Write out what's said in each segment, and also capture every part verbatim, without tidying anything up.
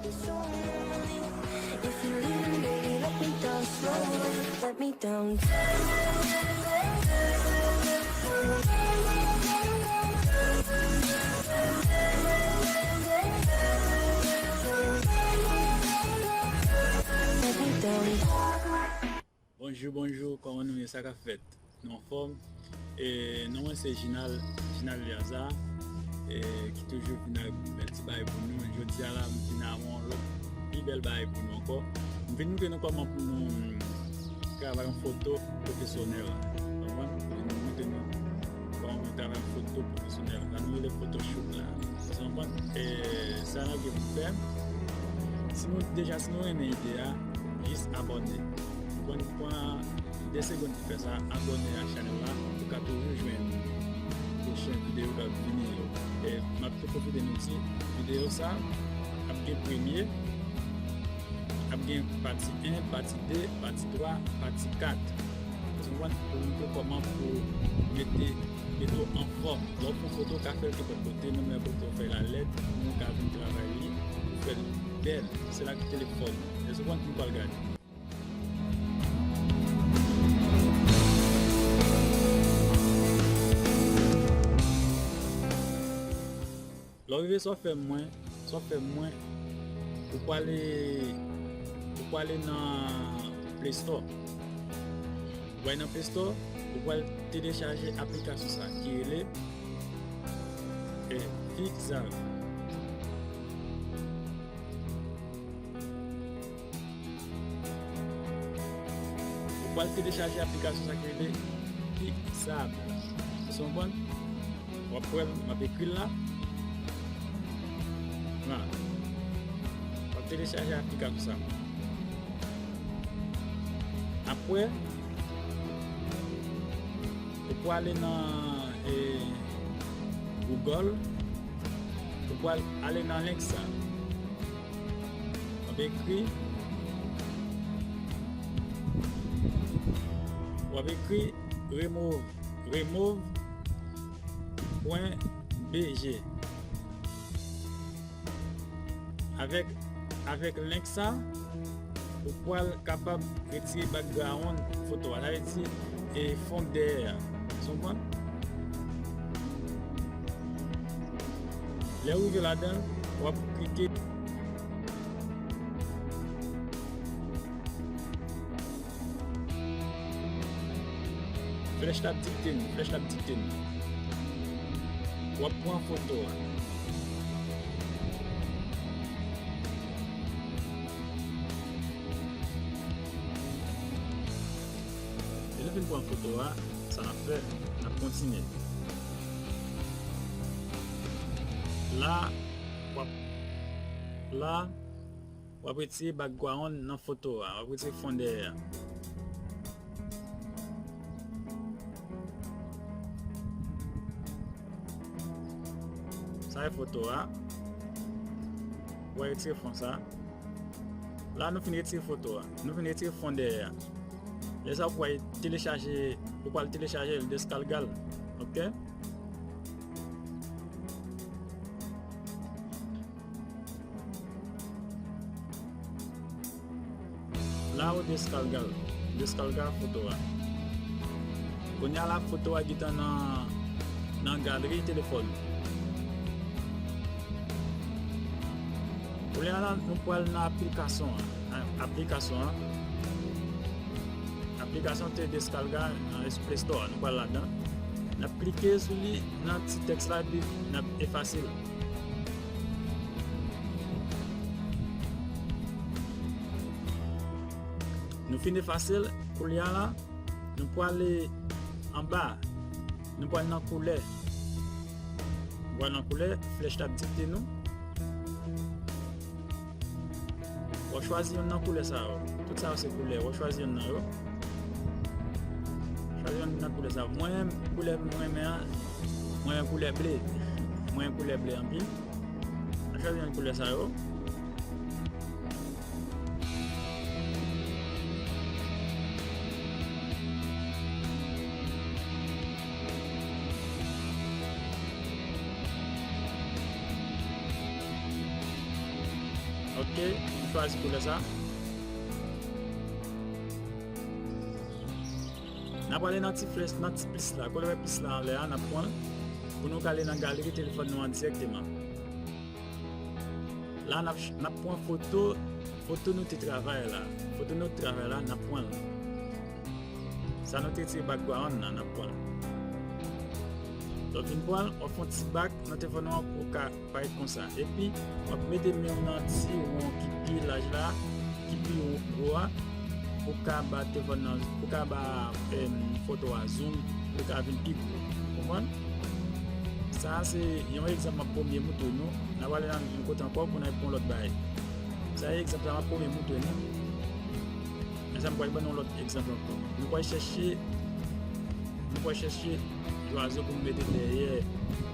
If you leaving, baby, let me down slowly. Let me down. Let me down. Bonjou, bonjou, kòman nou ye? Sa k ap fèt? Nou anfòm? E, non mwen se Ginal, Ginal Eliazar, e, ki toujou vin ak bèl ti bagay pou nou. Jodi a la, m vin ak yon lòt pi bèl bagay pou nou ankò. M vin montre nou kòman pou nou, mm, travay yon foto pwofesyonèl. Konprann? M vin montre nou kòman pou nou travay yon foto pwofesyonèl. Sa nou rele Photoshop la. Ou konprann? E, sa n ap gen pou fè. Si nou, deja, si nou renmen ide a, jis abòne. Ou konprann? Pran de segonn pou fè sa, abòne a chanèl la, pou w ka toujou jwenn pwochen videyo k ap vini yo. E m ap tou pwofite nou di, videyo sa ap gen premye, ap gen pati en, pati de, pati twa, pati kat. Ou konprann? Pou montre w kòman pou mete, mete w anfòm. Lè w pran foto, w ka fè l kenpòt kote, menm lè foto w fè l alèd, ou ka vin travay li, ou fè l bèl. Se la ki telefòn. Èske w konprann ki m pral gade? Lè w rive sou fè mwen, sou fè mwen, ou prale, ou prale nan Play Store. Ou prale nan Play Store, ou pral telechaje aplikasyon sa ki rele, eh, Pixar. Ou pral telechaje aplikasyon sa ki rele Pixar. Èske w konprann? W ap wè l, m ap ekri l la. La. W ap telechaje aplikasyon sa. Apre, ou pral ale nan, eh, Google, ou pral ale nan link sa. W ap ekri, w ap ekri remove, remove pwen B G. Avèk, avèk link sa, ou pral kapab retire background foto a. Sa vle di, e fon dèyè a. Ou konprann? Lè w rive ladan, w ap klike. Flèch la ap dikte nou, flèch la ap dikte nou. W ap pran foto a. E lè w fin pran foto a, sa n ap fè, n ap kontinye. La, w ap, la, w ap retire background nan foto a, w ap retire fon dèyè a. Sa e foto a. W ap retire fon sa. La, nou fin retire foto a. Nou fin retire fon dèyè a. Lè sa, ou pral telechaje, ou pral telechaje l, deskalga l. Oke? La ou deskalga l. Deskalga foto a. Kounye a la foto a gentan nan, nan galri telefòn. Kounye a la nou pral nan aplikasyon an. Aplikasyon an. Aplikasyon te deskalga nan Play Store. Nou pral ladan. N ap klike sou li nan ti tèks la epi n ap efase l. Nou fin efase l, kounye a la, nou prale anba, nou pral nan koulè. Nou pral nan koulè, flèch la ap dikte nou. W ap chwazi youn nan koulè sa yo. Tout sa yo se koulè. W ap chwazi youn nan yo. Chwazi youn nan koulè sa yo. Mwen, koulè m renmen an, mwen renmen koulè ble. Mwen renmen koulè ble anpil. N ap chwazi youn nan koulè sa yo. Ok, nou chwazi koulè sa. N ap ale nan ti flèch, nan ti plis la. Kote w wè plis la anlè a, n ap pran l pou nou ka ale nan galeri telefòn nou an dirèkteman. La, n ap, n ap pran foto, foto nou te travay la. Foto nou te travay la, n ap pran l. Sa nou te retire background nan, n ap pran l. Lè w fin pran l, w ap fè yon ti bak nan telefòn ou an pou w ka parèt konsa. Epi, w ap mete men w nan ti won ki pi laj la, ki pi wo a, pou w ka ba telefòn nan, pou w ka ba, em, foto a zoom, pou l ka vin pi gwo. Konprann? Sa a se yon egzanp m ap premye montre nou. N a prale nan yon kote ankò pou n al pran lòt bagay. Sa e egzanp sa m ap premye montre nou. Men sa m pral ban nou lòt egzanp ankò. Nou pral chèche, nou pral chèche zwazo pou nou mete dèyè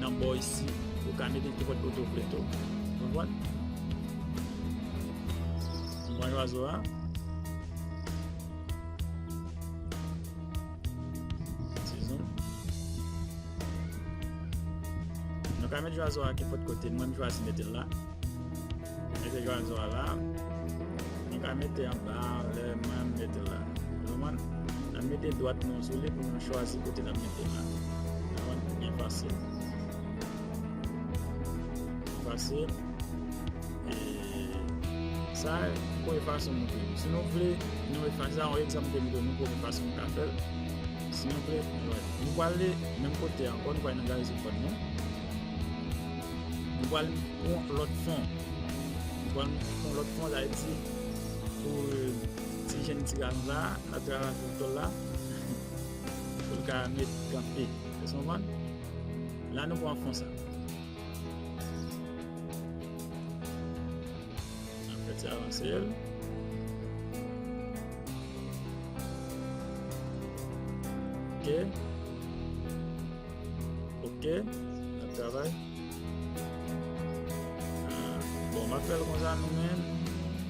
nan bò isi. Ou ka mete nenpòt kote w vle tou. Konprann? Nou pran zwazo a. Ti zoom. Nou ka met zwazo a kenpòt kote, mwen m chwazi mete l la. Mete zwazo a la. Nou ka mete anba, lè mwen m mete l la. Ou konprann? N ap mete dwat nou sou li pou nou chwazi kote n ap mete l la. Ou konprann? Byen fasil. Fasil. E sa, premye fason nou vle. Si nou vle, nou efase sa, yon egzanp ke m te montre nou premye fason nou ka fè l. Si nou vle, nou pral ale menm kote a ankò, nou pral nan galeri telefòn nou. Nou pral pran lòt fon. Nou pral pran lòt fon, sa vle di pou, e, ti jenn ti gason sa, n ap travay foto l la. Pou l ka met kanpe. Èske w konprann? La, nou pran fon sa. N ap fè ti avanse l. Ok. Ok. N ap travay. Ah, bon, m ap fè l konsa nou menm.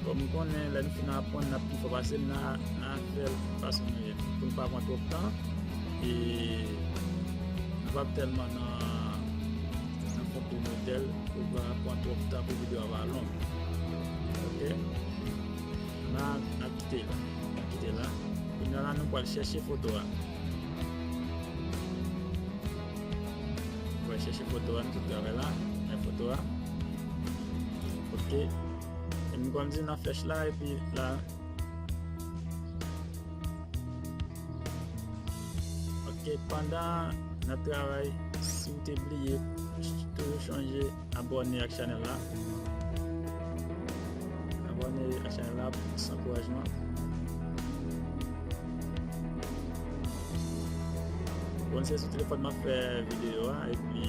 Kòm m konnen lè n fin aprann, n ap pi fò pase m, n a, n a fè l fason nou ye. Pou n pa pran twòp tan. E nou p ap tèlman nan, nan fon de modèl pou pa pran twòp tan pou videyo a pa long. Ok? N a, n a kite la. N a kite la. Kounye a la, nou pral chèche foto a. Nou pral chèche foto a, nou tout travay la. Men foto a. Ok. E nou kòm di nan flèch la, epi la. Ok, pandan n ap travay, si w te bliye, toujou chonje abòne ak chanèl la. Abòne ak chanèl la pou plis ankourajman. Bon, se sou telefòn m ap fè videyo a, epi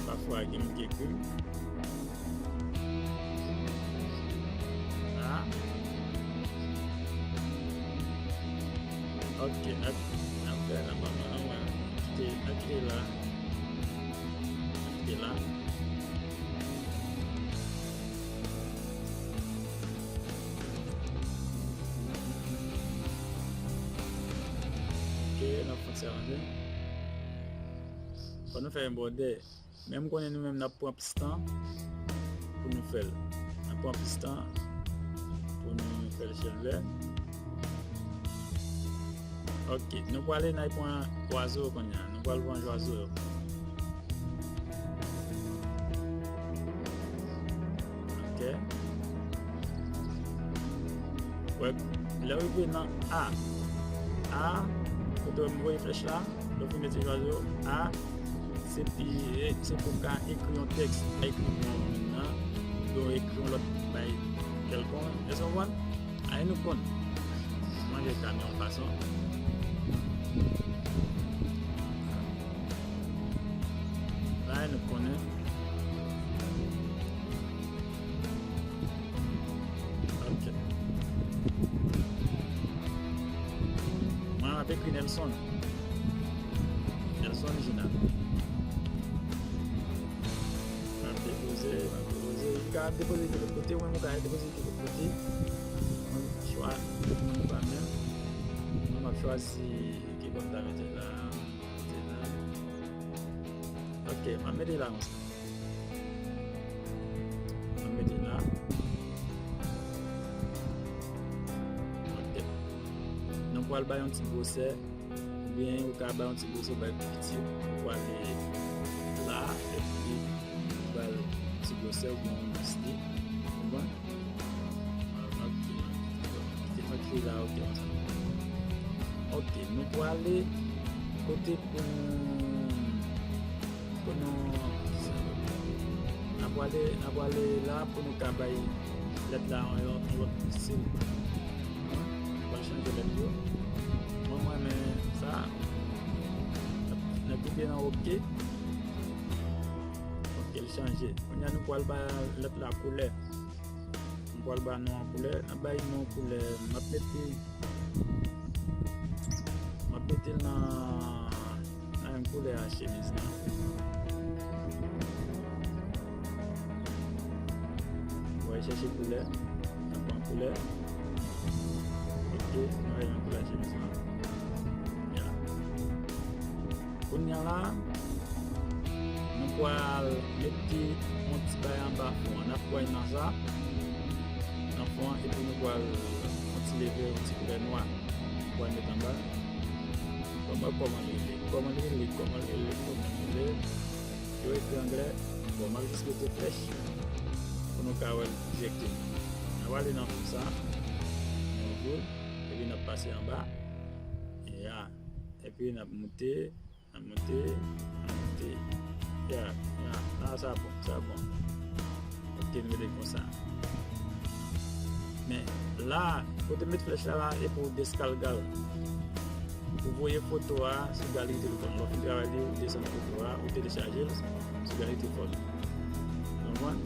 pafwa gen moun ki ekri m. Ah. Ok, n ap, n ap fè nan moman an, mwen kite, n ap kite la. N ap kite la. Ok, n ap fè sa, fò nou fè yon bòdè. Men m konnen nou menm n ap pran plis tan pou nou fè l. N ap pran plis tan pou nou fè l chèlbè. Ok, nou prale n al pran zwazo yo kounye a. Nou pral pran zwazo yo. Ok. Wè, lè w rive nan A, A, kote m voye flèch la, lè w fin mete zwazo A, se pi, se pou w ka ekri yon tèks, ekri yon moun nan, oubyen w ekri yon lòt bagay kèlkonk. Èske w konprann? Ann nou konn. Manje kanyon fason. Ann nou konnen. Ok. Mwen, m ap ekri Nelson. Nelson Gina. M ap depoze, m ap depoze. Ou ka depoze li lòt kote, ou menm ou ka depoze li lòt kote. Mwen, chwa moun pa menm. Mwen, m ap chwazi ki bò m ta mete la. Mete la. Ok, m ap mete la konsa. M ap mete la. pral bay yon ti gwosè, oubyen ou ka bay yon ti gwosè, ou bay pi piti, ou pral ale la, epi ou bay ti gwosè, oubyen yon lis li, ou konprann? Kite m ekri la, ok, konsa. Ok, nou pral ale kote pou nou, pou nou, n ap pral ale, n ap pral ale la pou nou ka bay lèt la yon, yon, yon lòt stil. N ap chanje lèt yo. Mwen, mwen renmen sa. N ap, n ap klike nan ok. Ok, l chanje. Kounye a, nou pral bay lèt la koulè. M pral ba nou yon koulè. N ap bay nou yon koulè. M ap mete, m ap mete l nan, nan menm koulè a chemiz la. Ou al chèche koulè. N ap pran koulè. Ok, nou al nan koulè chemiz la. Ya. Kounye a la, nou pral mete yon ti bagay anba fon an. N ap pran imaj la nan fon an, epi nou pral yon ti leve, yon ti koulè nwa. Nou pral mete anba. Kòman, kòman li rele? Kòman li rele? Kòman li rele? Kòman li rele? Yo ekri anglè. Bon, m ap jis mete flèch pou nou ka wè l dirèkteman. N ap ale nan fon sa. Nou good. Epi n ap pase anba. Ya. Epi n ap moute. N ap moute, n ap moute. Ya, ya, la sa bon, sa bon. Ok, nou rete konsa. Men la, kote m met flèch la, la, e pou deskalgal. Ou voye foto a sou galeri telefòn. Lè w fin travay li, ou desann foto a, ou telechaje l sou galeri telefòn. Ou konprann?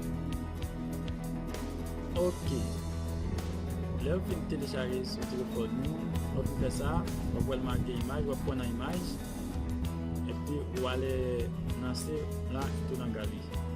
Ok. Lè w fin telechaje sou telefòn ou, lè w fin fè sa, w ap wè l make imaj, w ap pran nan imaj. Epi ou ale nan save la, epi nan galeri.